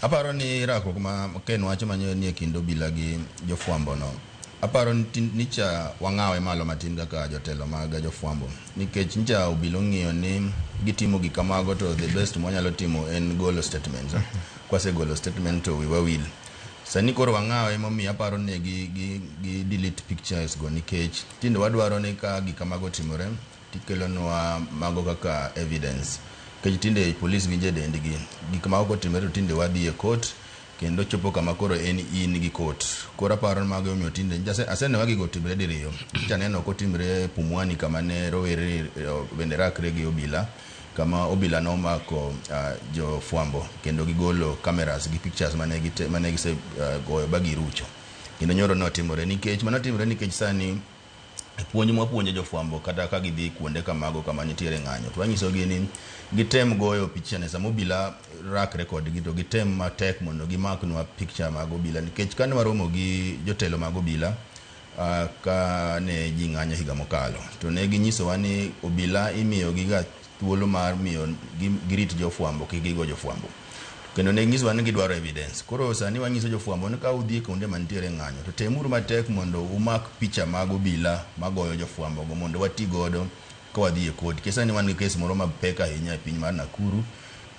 Aparo ni rakruok ma Ken wacho manyo ni e kind obila gi jofwambo no. Aparo ni nicha wang'awe malo matin kaka jotelo mag jofwambo. Nikech ncha obila ong'iyo ni gitimo gik kamago to the best mwanyalo timo en golo statements. Kwasegolo statement to wiwa wil. Sani koro wang'awe momiyo aparo ni gi delete pictures go nikech tinde wadwaro ni ka gik kamago otimore tikelonwa mago kaka evidence. Nikech tinde polis winjo e dendgi. Gik ma ok otimore to tinde wadhi e court kendo chopo kama koro en in gi court. Koro aparo ni mago emomiyo tinde aseneno ka gigo otimre diriyo. Nyocha aneno kotimre Pumwani kama ne rowere bende rakre gi obila kama obila nomako jofwambo kendo gigolo cameras gi pictures mane gise goyo ba girucho. Kendo nyoro notimore nikech mano timore nikech sani puonj mwapuonjo jofwambo kata ka gidhi kuonde kamago kama nitiere ng'anyo to wanyisogi ni gitem goyo picha ne sama obila rakre kodgi to gitem matek mondo gimaknwa picture mag obila nikech kane waromo gi jotelo mag obila ka ne ji ng'anyo higa mokalo to ne ginyisowa ni obila imiyo giga thuolo mar miyo girit jofwambo kik gigo jofwambo kendo ne ginyisowa ni gidwaro evidence. Koro sani wanyiso jofwambo ni ka udhi kuonde mantiere ng'anyo to temuru matek mondo umak picha mag obila magoyo jofwambo go mondo wati godo ka wadhi e court. Nikech sani wan gi kes moro mapek ahinya e piny mar Nakuru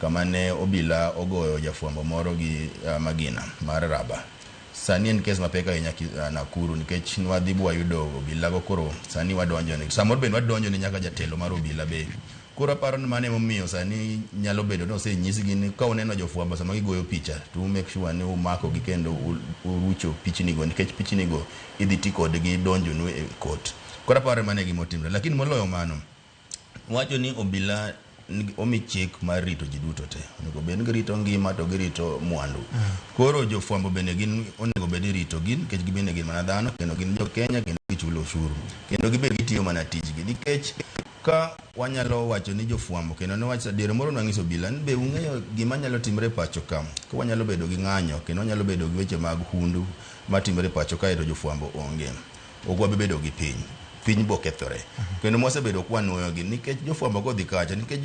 kama ne obila ogoyo jafwambo moro gi magina mar raba. Sani en kes mapek ahinya Nakuru nikech nwadhi bwayudo obila go koro sani wadonjo ne samoro bende wadonjo ne nyaka jatelo mar obila be. Koro aparo ni mano emomiyo sani nyalo bedo ni osenyisgi ni ka uneno jofwambo sama gigoyo picha to u make sure ni umako gi kendo urucho pichni go nikech pichni go idhi ti kodgi donjonu e court. Koro aparo ni mano e gima otimore. Lakini moloyo mano, wacho ni obila omi chik mar rito ji duto te. Onego bed ni girito ngima to girito mwandu. Koro jofwambo bende gin onego bed ni irito gi nikech gibende gin mana dhano kendo gin jo Kenya kendo gichulo ushuru. Kendo gibende gitiyo mana tijgi nikech ka wanyalo wacho ni jofwambo kendo newach diere moro nwanyiso obila ni be ung'eyo gima nyalo timre e pacho ka ka wanyalo bedo gi ng'anyo kendo wanyalo bedo gi weche mag hundu matimore e pacho kae to jofwambo onge. Ok wabi bedo gi piny. Piny bo kethore. Kendo mwasebedo kwa nuoyo gi nikech jofwambo kodhi kacha nikech.